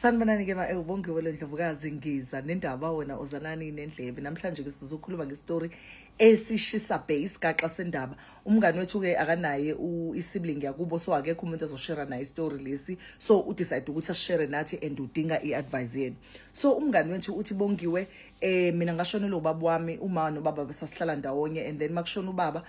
Sanibonani ke ma Bongiwe Ndlovukazi, ngiza nendaba wena ozanani nendlebe. Namhlanje ke sizokhuluma ngestory esishisa base kaxa sendaba. Umngani wethu ke akanaye isibling yakubo, so akekho umuntu azoshare naye istory lesi, so udecide ukuthi ashare nathi and udinga iadvice yenu. So umngani wethu uthi, "Bongiwe, mina ngashonelwa ubaba wami. Uma nobaba besasihlala ndawonye, and then makushona ubaba,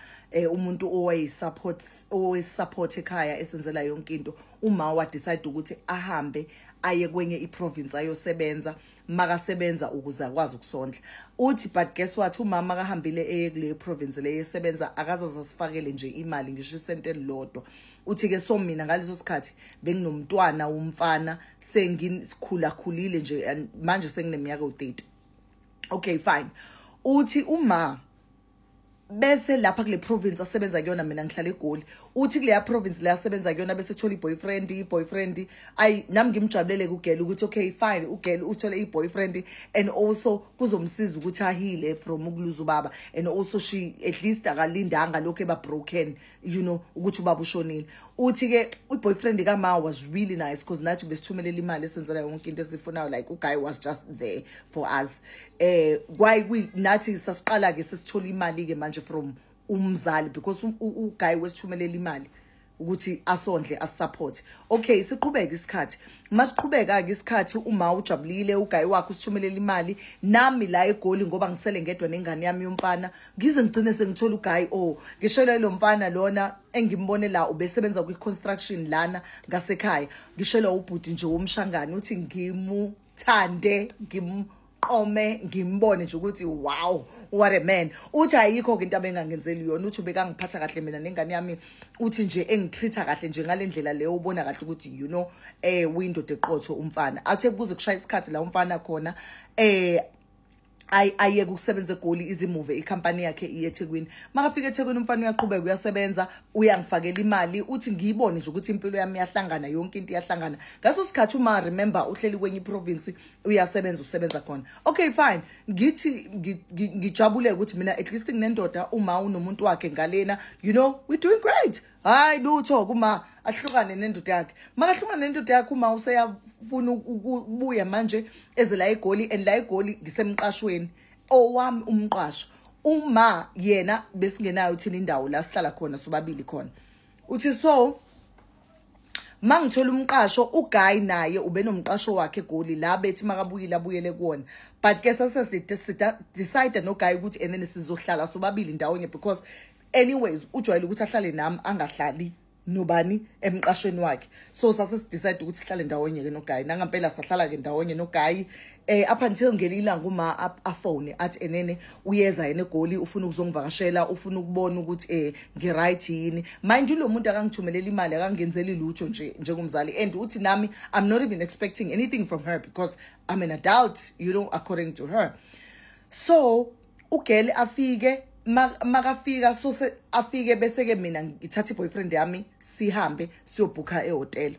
umuntu owayisupport, owayisupport ekhaya, esenzela yonke into, uma wa decide ukuthi ahambe aye kwenye iprovince ayosebenza, makasebenza ukuze akwazi ukusondla." Uthi, but guess what, umama kahambile eye kule province le esebenza, akazaze asifakele nje imali, ngisho isente elilodwa. Uthi ke, so mina ngaleso sikhathi benginomntwana womfana, sengisikhula khulile nje and manje sengineminyaka u30. Okay, fine. Uthi uma bese lapha kule province asebenza kuyona, mina ngihlala eGoli, uthi kuleya province le asebenza kuyona bese thola iboyfriend. Iboyfriend, ayi, nami ngimjabulele kugirl ukuthi okay, fine, ugirl uthole iboyfriend and also kuzomsiza ukuthi aheale from ukuluza ubaba, and also she at least akalindanga lokho eba broken, ukuthi ubaba ushonile. Uthi ke uboyfriend kama was really nice because nathi besithumelela imali, esenzela yonke into esifunayo, like uguy was just there for us. Kwayi nathi sasiqala ke sesithola imali ke manje from umzali because uguy wesithumelela imali ukuthi asondle, asisupport. Okay, siqhubeka isikhathi. Masiqhubeka ke isikhathi, uma ujabulile, uguy wakhe usithumelela imali, nami la eGoli, ngoba ngisele ngedwa nengane yami yomfana, ngize ngigcine sengithola uguy. Oh, ngishela lo mfana lona engimbone la, ubesebenza kwi construction lana ngasekhaya. Ngishela ubhuti nje womshangane. Uthi ngimuthande, ngimqome, ngimbone nje ukuthi wow, what a man. Uthi ayikho ke into abengangenzeli yona. Uthi ubekangiphatha kahle mina nengane yami. Uthi nje engitreat kahle nje ngalendlela leyo, ubona kahle ukuthi uyindoda eqotho umfana. Athe kuze kushaya isikhathi la umfana khona ayeke ukusebenza eGoli, izimove ikhampani yakhe iye eThekwini. Makafika eThekwini umfana uyaqhubeka uyasebenza, uyangifakela imali. Uthi ngiyibone nje ukuthi impilo yami iyahlangana, yonke into iyahlangana. Ngaso sikhathi uma, remember, uhleli kwenye iprovince, uyasebenza, usebenza khona. Okay, fine, ngithi ngijabule ukuthi mina at least nginendoda, uma unomuntu wakhe ngalena, we doing great. Hayi, lutho, kuma ahlukane nendoda yakhe. Makahlukane nendoda yakhe, uma useyafuna ukubuya manje eze la eGoli, and la eGoli ngisemqashweni owami umqasho, uma yena besingenayo thina indawo la sihlala khona sobabili khona. Uthi so mangithola umqasho, uguy naye ubenomqasho wakhe eGoli la, bethi makabuyile abuyele kuwona, but ke sase decide noguy ukuthi and then sizohlala sobabili ndawonye because anyways ujwayele ukuthi ahlale nami, angahlali nobani emqashweni wakhe. So sase sidecide ukuthi sihlale ndawonye ke noguy. Nangampela sahlala ke ndawonye noguy up until ngelinye ilanga uma afone athi enene uyeza yena eGoli, ufuna ukuzongivakashela, ufuna ukubona ukuthi ngiright yini. Mind you, lo muntu akangithumelela imali, akangenzeli lutho nje njengomzali, and uthi nami I'm not even expecting anything from her because I'm an adult, according to her. So ugirl afike, makafika, so afike bese ke mina ngithatha iboyfriend yami, sihambe siyobhukha ehotel.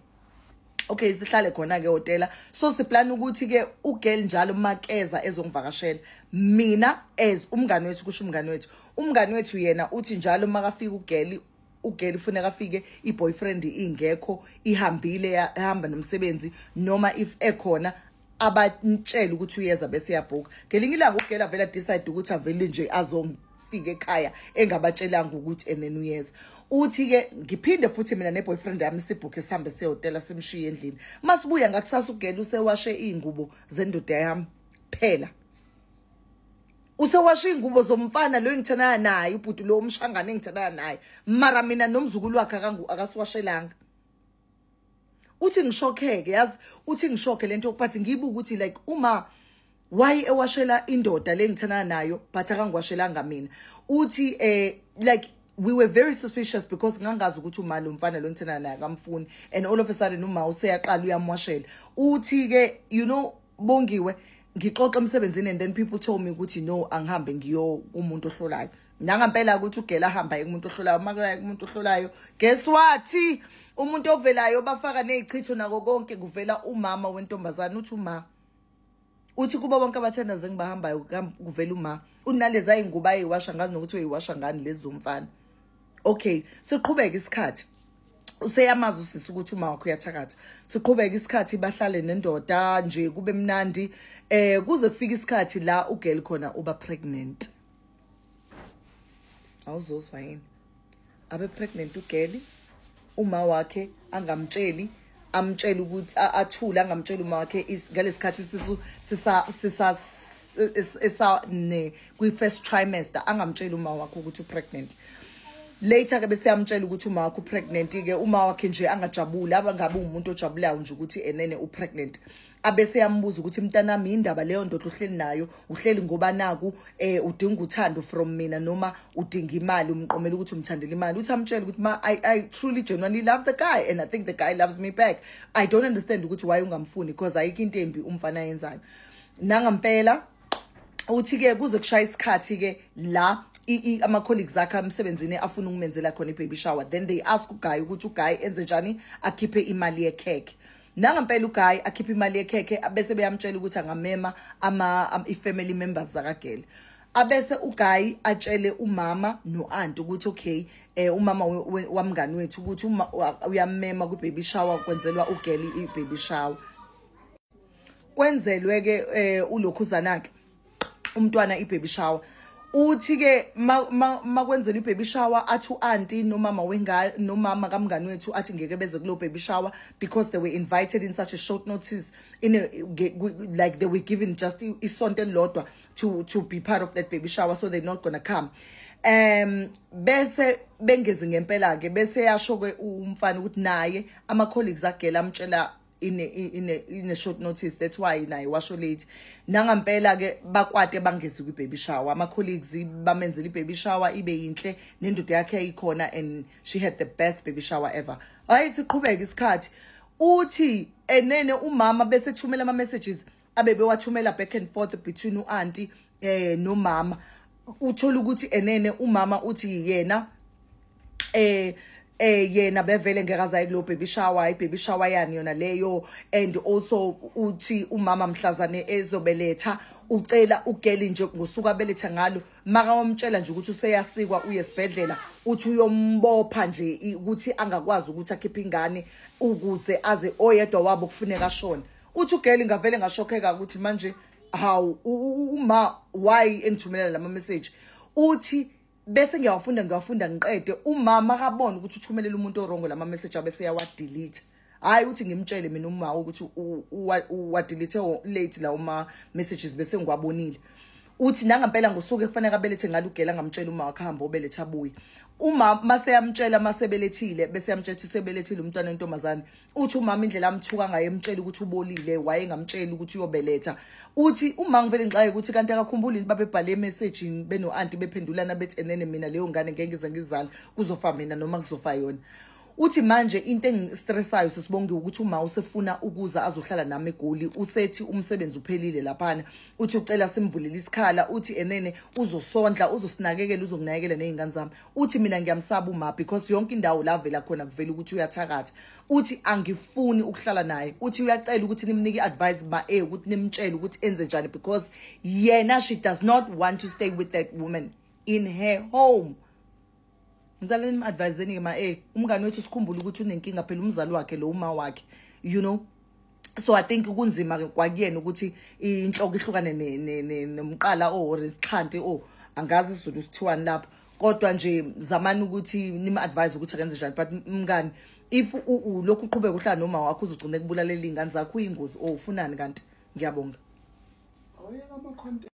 Okay, sihlale khona ke ehotela. So siplan ukuthi ke ugirl njalo makeza ezongivakashela mina as umngani wethu, kusho umngani wethu. Umngani wethu yena uthi njalo makafika ugirl, ugirl ufuneka afike iboyfriend ingekho, ihambile, yahamba nomsebenzi, noma if ekhona abatshela ukuthi uyeza bese yabhuka. Ngelinye ilanga ugirl avela decide ukuthi avele nje azofika ekhaya engabatshelanga ukuthi and then uyeza. Uthi ke ngiphinde futhi mina neboyfriend yami sibhukhe, sihambe siyehotela, simshiye endlini. Masibuya ngakusasa, ugirl usewashe iy'ngubo zendoda yami phela, usewashe iy'ngubo zomfana lo engithandana naye, ubhuti lo umshangane engithandana naye, mara mina nomzukulu wakhe akasiwashelanga. Uthi ngishokheke, yazi, uthi ngishokhe lento, but ngibuka ukuthi like uma why ewashela indoda le ngithandana nayo but akangiwashelanga mina. Uthi like we were very suspicious because ngangazi ukuthi uma lo mfana lo ngithandana naye akamfuni, and all of a sudden uma useyaqala uyamwashela. Uthi ke, Bongiwe, ngixoxa emsebenzini and then people told me ukuthi no, angihambe ngiyo kumuntu ohlolayo. Nangampela ukuthi ugirl ahamba kumuntu ohlolayo. Makaya kumuntu ohlolayo, guess what, umuntu ovelayo, bafaka nezichitho nako konke, kuvela umama wentombazana. Uthi uma, uthi kuba bonke abathandaze engibahambayo, kuvela uma unalezi ayingubo ayiwasha, ngazi nokuthi uyiwasha ngani lezi zomfana. Okay, siqhubeka isikhathi. Useyamazi usisi ukuthi uma wakhe uyathakatha. Siqhubeka isikhathi, bahlale nendoda nje, kube mnandi, kuze kufike isikhathi la ugirl khona uba pregnant. Awuzozwa yini? Abe pregnant ugirl, uma wakhe angamtsheli, amtshela ukuthi athule, angamtsheli uma wakhe ngalesikhathi sisu sisa esa ne kwi first trimester, angamtsheli uma wakhe ukuthi upregnant. Later ke bese yamtshela ukuthi uma wakhe upregnant ke. Uma wakhe nje angajabuli, abangabe umuntu ojabulayo nje ukuthi enene upregnant. Abese yambuza ukuthi, "Mntanami, indaba leyo ndoda uhleli nayo, uhleli ngoba naku udinga uthando from mina noma udinga imali, umqomela ukuthi umthandela imali?" Uthi amtshela ukuthi, "Ma, I truly genuinely love the guy and I think the guy loves me back. I don't understand ukuthi why ungamfuni, because ayikho into embi umfana ayenzayo." Nangampela uthi ke kuze kushaya isikhathi ke la ama colleagues akhe emsebenzini afuna ukumenzela khona i-baby shower. Then they ask uguy ukuthi uguy enze njani, akhiphe imali yekhekhe. Nangampela uguy akhiphe imali yekhekhe, bese beyamtshela ukuthi angamema ama i-family members zakagirl. Abese uguy atshele umama no-aunt ukuthi okay, umama wamngani wethu ukuthi uma uyamema ku-baby shower, kwenzelwa ugirl i-baby shower, kwenzelwe ke ulokhuzana ke umntwana i-baby shower. Uthi ke makwenzela i-baby shower, athi u-auntie nomama wengane nomama kamngani wethu athi ngeke beze kulo baby shower because they were invited in such a short notice, in a like they were given just isonto elilodwa to be part of that baby shower, so they're not gonna come. Bese bengezi ngempela ke, bese yasho ke umfana ukuthi naye ama colleagues agirl amtshela in a short notice, that's why naye washo late. Nangampela ke bakwate, bangezi kwi baby shower. Ama colleagues bamenzela i baby shower ibe yinhle, nendoda yakhe ayikhona, and she had the best baby shower ever. Hayi, siqhubeka isikhathi. Uthi enene umama bese thumela ama messages abe bewathumela back and forth between uauntie nomama. Uthola ukuthi enene umama uthi yena yena bevele ngeke azaye kulo baby shower, i baby shower yani yona leyo? And also uthi umama mhlazane ezobeletha, ucela ugirl nje ngosuku abeletha ngalo, maka wamtshela nje ukuthi useyasikwa, uye esibhedlela, uthi uyombopha nje ukuthi angakwazi ukuthi akhiphe ingane ukuze aze oyedwa wabo kufuneka ashone. Uthi ugirl ngavele ngashockeka ukuthi manje how uma why engithumelela lama message. Uthi bese ngiyawafunda, ngiyawafunda, ngiqede, umama akabona ukuthi uthumelela umuntu owrong lama message, abese yawa delete. Hayi, uthi ngimtshele mina uma ukuthi uwa delete late lawo ma messages, bese ngiwabonile. Uthi nangampela ngosuku ekufanele abelethe ngalo ugirl, angamtshela uma wakhe, hamba obelethe, abuye. Uma mase yamtshela masebelethile, bese yamtshela ukuthi sebelethile umntwana wentombazane. Uthi umama indlela amthuka ngaye, emtshela ukuthi ubolile, wayengamtshela ukuthi uyobeletha. Uthi uma ngivele ngixaye ukuthi kanti akakhumbuli babebhale emessagini beno-auntie bephendulana, bethi enene mina leyo ngane ngeke ngize ngizale, kuzofa mina noma kuzofa yona. Uthi manje into engistressayo, sisibonge, ukuthi uma usefuna ukuza azohlala nami eGoli, usethi umsebenzi uphelile laphana. Uthi ucela simvulele isikhala. Uthi enene uzosondla, uzosinakekela, uzokunakekela nezingane zami. Uthi mina ngiyamsaba uma because yonke indawo la vela khona kuvela ukuthi uyathakatha. Uthi angifuni ukuhlala naye. Uthi uyacela ukuthi nimnike advice ma ukuthi nimtshele ukuthi enze njani, because yena she does not want to stay with that woman in her home. Ngicela nim-adviseni ke ma umngane wethu, sikhumbule ukuthi unenkinga phela, umzali wakhe lo, uma wakhe. So I think kunzima ke kwakuyena ukuthi inhloko ihlukane nomqala or isixhanti o angazi isiZulu sithiwani lapho, kodwa nje zamani ukuthi nim-advise ukuthi akenze njani. But mngani, if lokhu uqhubeka uhlala noma wakho, uzogcina ekubulalela iy'ngane zakho. Uyingozi or ufunani kanti? Ngiyabonga. Awuyeka ama-content.